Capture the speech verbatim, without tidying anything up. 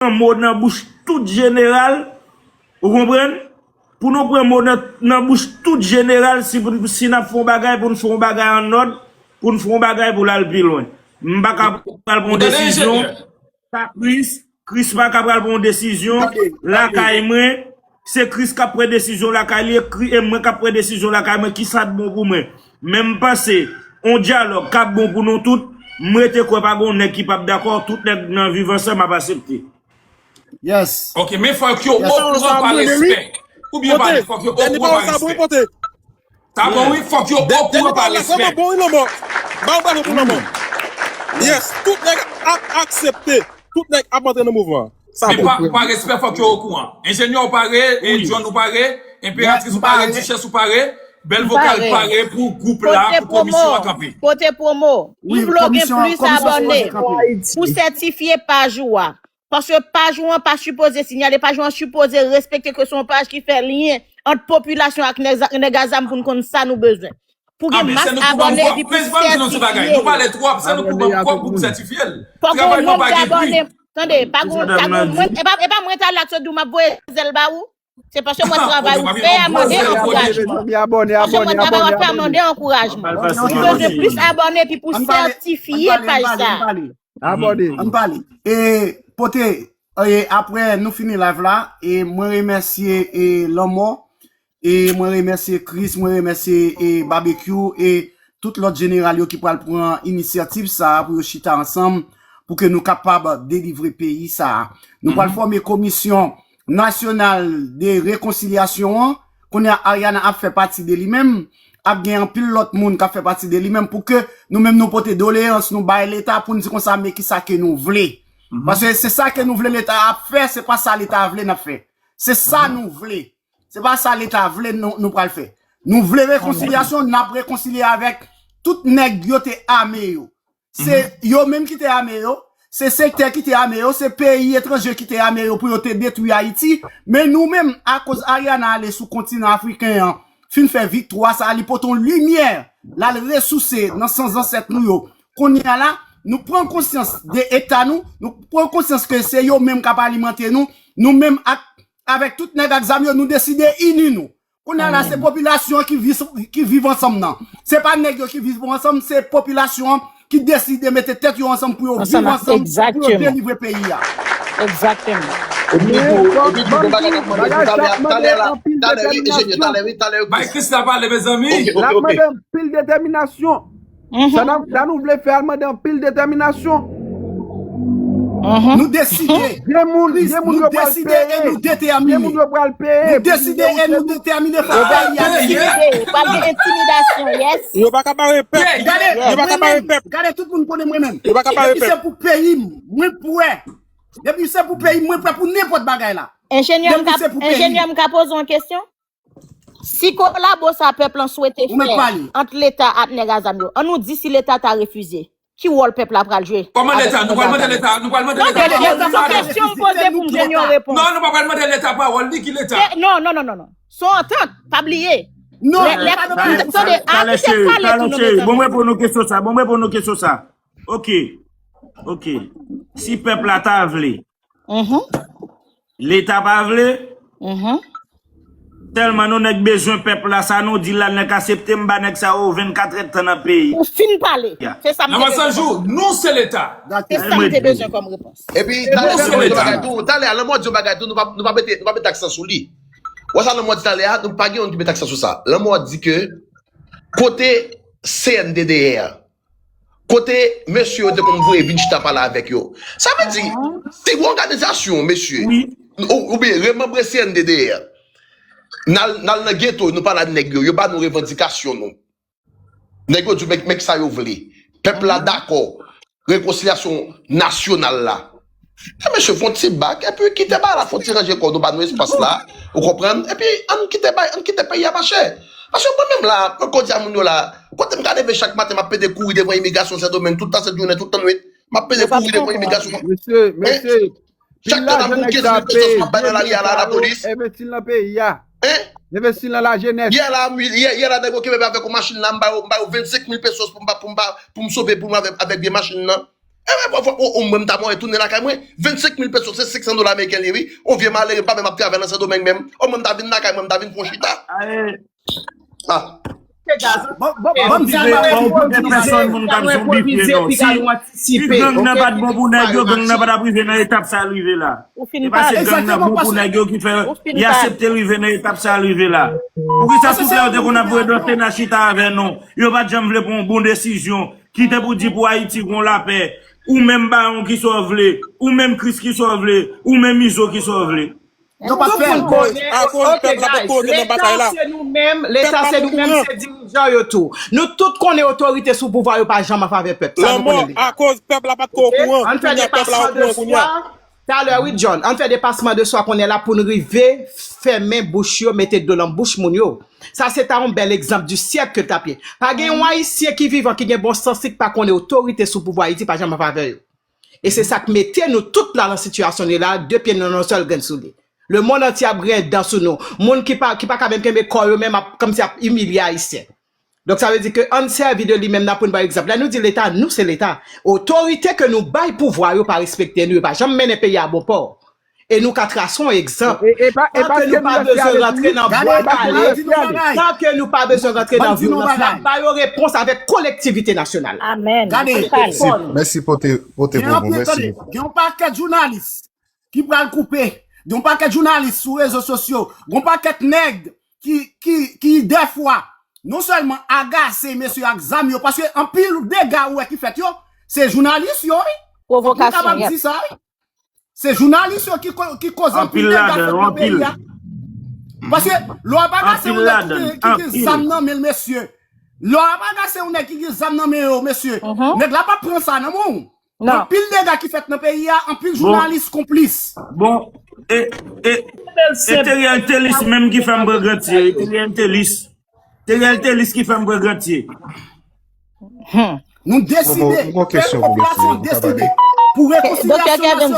pran mo nan bouch tout jeneral, ou konprann? Pou nou pran mo nan, nan bouch tout jeneral, si, si n ap fè yon bagay, pou n fè yon bagay an nòd, pou n fè yon bagay pou l al pi lwen. M pa ka pral pran yon desizyon. Sa Chris, Chris pa ka pral pran yon desizyon lakay mwen. Se Chris k ap pran desizyon lakay li, e Chri-, e mwen k ap pran desizyon lakay mwen, ki sa k bon pou mwen. Men m panse, yon dyalòg k ap bon pou nou tout, m rete kwè pa gen yon nèg ki p ap dakò, tout nèg nan viv ansanm ap aksepte. Yes. Ok, men fòk yo okouran pa respè. Oubyen pa, fòk yo okouran pa respè. Sa bon, wi, fòk yo okouran pa respè. Bon, wi, Lanmò. Ba w balon pou Lanmò. Yes, tout nèg ap aksepte. Tout nèg ap antre nan mouvman an. Sa bon. Men pa, pa respè, fòk yo okouran. Enjenyè, ou pare? E John, ou pare? Enperatris, ou pare? Dichès, ou pare? Bèl Vokal pare pou gwoup la, pou komisyon an kanpe. Kote pwomo? Wi, Ivlo gen plis abòne pou sètifye paj ou a. Paske paj ou an pa sipoze sinyale, paj ou an sipoze respekte ke se yon paj ki fè lyen ant popilasyon ak nèg a zam pou n konn sa nou bezwen. Pou gen mas abòne epi pou sètifye. Fòk gen yon nonm ki abòne. Tande, pa gen, pa gen, mwen, e pa, e pa mwen ta la t sot di w m ap voye zèl ba ou. Se paske mwen travay ou fè a mande ankourajman. Paske mwen travay w ap fè a mande ankourajman. Nou bezwen plis abòne epi pou sètifye paj sa. Abòne. Ann pale. E pote, e apre nou fini live la, e mwen remèsye e Lanmò, e mwen remèsye Chris, mwen remèsye e Babekyou, e tout lòt jeneral yo ki pral pran inisyativ sa a pou yo chita ansanm, pou ke nou kapab delivre peyi sa a. Nou pral fòme komisyon nasyonal de rekonsilyasyon an. Kounye a, Ariana ap fè pati de li menm, ap gen anpil lòt moun k ap fè pati de li menm, pou ke nou menm nou pote doleyans nou bay Leta pou n di konsa, men kisa ke nou vle. Paske se sa ke nou vle Leta ap fè, se pa sa Leta vle n ap fè. Se sa nou vle. Se pa sa Leta vle nou, nou pral fè. Nou vle rekonsilyasyon, n ap rekonsilye avèk tout nèg yo te ame yo. Se yo menm ki te ame yo, se sektè ki te ame yo, se peyi etranje ki te ame yo pou yo te detwi Ayiti. Men nou menm, akoz Ariana ale sou kontinan afriken an, fin fè viktwa sa a, li pote yon limyè, l al resouse nan san zansèt nou yo. Kounye a la, nou pran konsyans de eta nou, nou pran konsyans ke se yo menm k ap alimante nou, nou menm ak, avèk tout nèg ak zam yo, nou deside ini nou. Kounye a la, se popilasyon an ki viv, ki viv ansanm nan. Se pa nèg yo ki viv ansanm, se popilasyon an ki deside mete tèt yo ansanm pou yo viv ansanm, pou yo delivre peyi a. Egzakteman. Epi tou, epi tou, gon bagay n ap mande tou talè a, talè a, wi, enjenyè, talè, wi, talè, wi. Bay Chris la pale, mezanmi. L ap mande anpil detèminasyon. Sa n ap, sa nou vle fè a mande anpil detèminasyon. Nou deside. Gen moun, gen moun yo pral peye. Gen moun yo pral peye. Nou deside e nou detèmine fòk peyi a. Pral gen entimidasyon, yes. Yo pa ka bare pèp. Yo pa ka bare pèp. Gade, tout moun konnen mwen menm. Yo pa ka bare pèp. Depi se pou peyi m, mwen prè. Depi se pou peyi m, mwen prè pou nenpòt bagay la. Enjenyè, m ka poze yon kesyon? Si kolabo sa pèp lan swete fè ant Leta ak nèg a zam yo, an nou di si Leta ta refize, ki wòl pèp la pral jwe? Kòman Leta? Nou pral mande Leta, nou pral mande Leta. Non, non, non, se yon kesyon m poze pou m jwenn yon repons. Non, nou pa pral mande Leta pawòl, li ki Leta? Non, non, non, non, non. Se yon antant, pa bliye. Non, lè, lè, tande, akite pale tou non, mezanmi. Bon, mwen reponn nou kesyon sa, bon, mwen reponn nou kesyon sa. Ok, ok. Si pèp la ta vle, Leta pa vle. Tèlman nou nèg bezwen pèp la, sa nou di la, nèg aksepte, m ba nèg sa yo vennkatrè tan nan peyi. Ou fin pale. Se sa m te bezwen. Nan san jou, nou se Leta. Se sa m te bezwen kòm repons. Epi talè, talè, Lanmò di yon bagay tou, nou pa, nou pa mete, nou pa mete aksan sou li. Wè sa Lanmò di talè a, nou pa gen youn ki mete aksan sou sa. Lanmò di ke kote C N D D R, kote mesye yo te konn voye vin chita pale avèk yo. Sa vle di, si yon òganizasyon, mesye, ou, oubyen remanbre C N D D R, n al, n al nan geto, nou pale ak nèg yo, yo ba nou revandikasyon nou. Nèg yo di, men, men sa yo vle. Pèp la dakò. Rekonsilyasyon nasyonal la. E mesye, fè yon ti bak, epi kite bagay la, fè yon ti ranje kò nou, ba nou espas la, ou konprann? Epi ann kite bay, ann kite peyi a mache. Paske mwen menm la, mwen kondi a moun yo la, kote m ka leve chak maten, m ap pede kouri devan imigrasyon Sendomeng, tout tan sèt jounen, tout tan nwit. M ap pede kouri devan imigrasyon. Mesye, mesye, chak tan m ap gen kenz mil pesos m ap bay nan lari a la, lapolis. Envesti l nan peyi a. Envesti l nan lajenès. Yè la, yè, yè la, nèg yo kenbe m avèk yon machin la, m ba yo, m ba yo vennsenk mil pesos pou m ba, pou m ba, pou m sove pou m avèk, avèk vye machin nan. E mwen, mwen, mwen, mwen, mwen ta mwen tounen lakay mwen. Vennsenk mil peso, se senk san dola ameriken li ye, wi. On vye malere pa menm ap travay nan Sendomeng menm. O mwen, m ta vin lakay mwen, m ta vin fè yon chita. Ah. Bon, bon, bon, m di nou, pèsonn moun k ap zonbifye non. Si, si gang nan pa t bon pou nèg yo, gang nan pa t ap rive nan etap sa l rive la. E pa si gang nan bon pou nèg yo ki fè y aksepte rive nan etap sa l rive la. Poukisa tout lè yo te konn ap voye Dòsena chita avè nou, yo pa t janm vle pran yon bon desizyon ki te pou di pou Ayiti gon lapè? Ou menm Bayon, kisa w vle? Ou menm Chris, kisa w vle? Ou menm Izo, kisa w vle? Yo pa fè l. Akoz pèp la pa t konnen nan batay la. Leta se nou menm, Leta se nou menm, se dirijan yo tou. Nou tout konnen otorite sou pouvwa yo pa janm an favè pèp. Sa nou konnen. Akoz pèp la pa t okouran. Kounye a pèp la okouran kounye a. Talè, wi, John, ann fè depasman de swa konnen la pou n rive fèmen bouch yo, mete dlo nan bouch moun yo. Sa se ta yon bèl egzanp di syèk ke l t ap ye. Pa gen yon Ayisyen ki vivan ki gen bon sans li k pa konnen otorite sou pouvwa Ayiti pa janm an favè yo. E se sa k mete nou tout la nan sitiyasyon nou ye la, de pye nou nan yon sèl grenn soulye. Lemonn antye ap griyen dan sou nou. Moun ki pa, ki pa ka menm kenbe kò yo menm ap, kòmsi ap imilye Ayisyen. Donk sa vle di ke ann sèvi de li menm nan pou n bay egzanp. Lè nou di Leta, nou se Leta. Otorite ke nou bay pouvwa yo pa respekte nou, yo pa janm mennen peyi a bon pò. E nou ka trase yon egzanp. Tan ke nou pa bezwen rantre nan bwa kale, tan ke nou pa bezwen rantre nan vyolans la, ba yo repons avèk kolektivite nasyonal. Amèn. Gade. Mèsi pote, pote pou mwen. Mèsi. Gen yon pakèt jounalis ki pral koupe. Gen yon pakèt jounalis sou rezo sosyo. Gen yon pakèt nèg ki, ki, ki dèfwa non sèlman agase mesye ak zam yo, paske anpil dega ou wè ki fèt yo, se jounalis yo, wi. Fòk nou kapab di sa, wi. Se jounalis yo ki, ki koz anpil dega fèt nan peyi a. Paske lè w ap agase yon nèg ki gen zam nan men l, mesye. Lè w ap agase yon nèg ki gen zam nan men yo, mesye. Nèg la p ap pran sa nan men w. Anpil dega ki fèt nan peyi a, anpil jounalis konplis. Bon, e, e, e Teriel Telis menm ki fè m pran grantye, e Teriel Telis. Teriel Telis ki fè m pran grantye. Nou deside, pèp popilasyon deside pou rekonsilyasyon nasyonal.